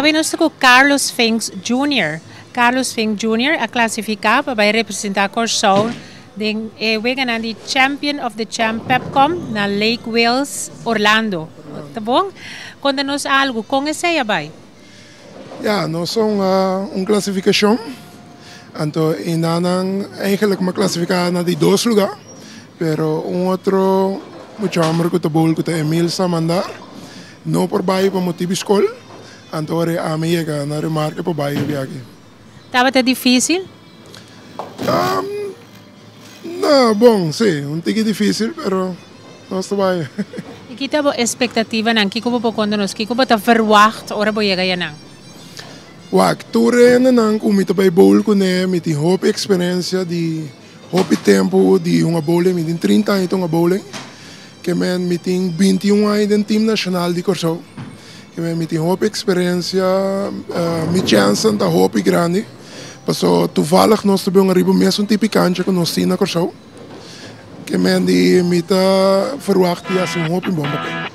Awe nos ta ku Carlos Finks Junior. Carlos Fink Junior a klasifiká pa bai representá Kòrsou den e weganan di Champion of the Champ Pepcom na Lake Wales, Orlando. Ta bon? Konta nos algu, kon esei a bai? Ya, nos a hunga un klasifikashon, anto e nannan eigenlijk mi a klasifiká na di dos lugá, pero un otro mucha hòmber ku ta bowl ku ta Emil Samandar no por bai pa motibu skol, anto ora e ami yega na remarke pa bai e biaha. Tabata difísil? No, bon, sí, un tiki difísil, pero nos ta bai. I ki ta bo espektativanan? Kiko bo por konta nos? Kiko bo ta verwagt ora bo yega ayanan? Wak, tur hendenan ku mi ta bai bowl kuné, mi tin hopi eksperensia di hopi tempu di hunga bowling. Mi tin trinta aña ta hunga bowling. Ke men mi tin bintiun aña den tim nashonal di Kòrsou. Ke men mi tin hopi eksperensia, mi chènsnan ta hopi grandi. Paso toevallig nos ta bin ariba mesun tipi kancha ku nos tin na Kòrsou. Ke men di mi ta verwagt di hasi un hopi bon papel.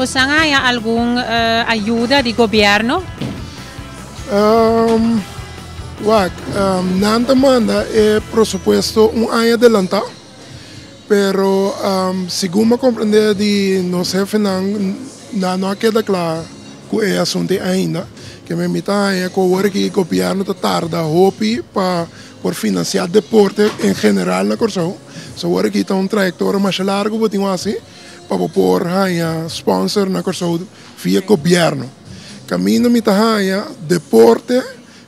Bosan a haña algun ayuda di gobierno? Wak, nan ta manda e presupuesto un aña adelantá, pero segun mi a komprendé di nos hefenan, nan no a keda kla ku e asuntu ei ainda. Ke mi ta haña ku awor aki gobierno ta tarda hopi pa por finansiá deporte en general na Kòrsou. So awor aki ta un trayektoria masha largu bo tin ku hasi pa bo por haña sponsor na Kòrsou via gobièrnu. Kaminda mi ta haña deporte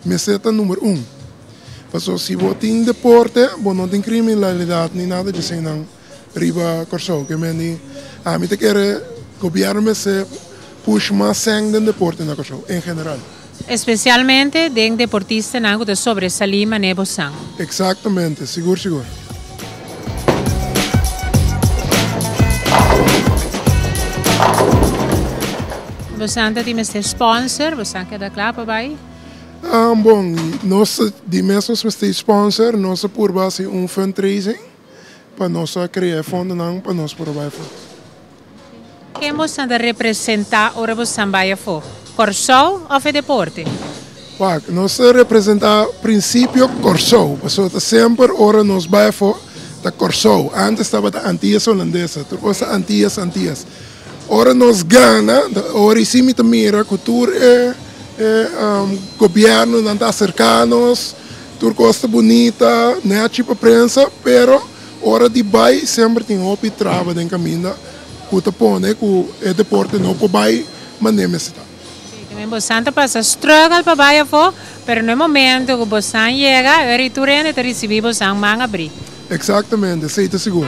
mester ta number un. Pasobra si bo tin deporte bo no tin kriminalidat ni nada di eseinan riba Kòrsou. Ke men di ami ta kere gobièrnu mester push mas sèn den deporte na Kòrsou en general. Espesialmente den deportistanan ku ta sobresalí manera bo san. Eksaktamente, sigur sigur. Bosan ta tin mester sponsor, bosan keda kla pa bai? Bon, nos di mes nos mester sponsor, nos a purba hasi un fundraising pa nos a krea e fondonan pa nos por a bai afó. Ken bosan ta representá ora bosan bai afó? Kòrsou òf e deporte? Wak, nos ta representá prinsipio Kòrsou, pasobra ta semper ora nos bai afó ta Kòrsou. Ántes tabata Antias Holandesa, tur kos ta Antias, Antias. Ora nos gana, ora i si mi ta mira ku tur e e gobièrnunan ta aserká nos, tur kos ta bunita, nèchi pa prensa, pero Ora di bai semper tin hopi traba den kaminda ku ta pone ku e deporte no por bai manera mester ta. Sí, también bosan ta pasa struggle pa bai afó, pero no e momento ku bosan yega, ora i tur hende ta risibí bosan man abrí. Exactamente, esei ta sigur.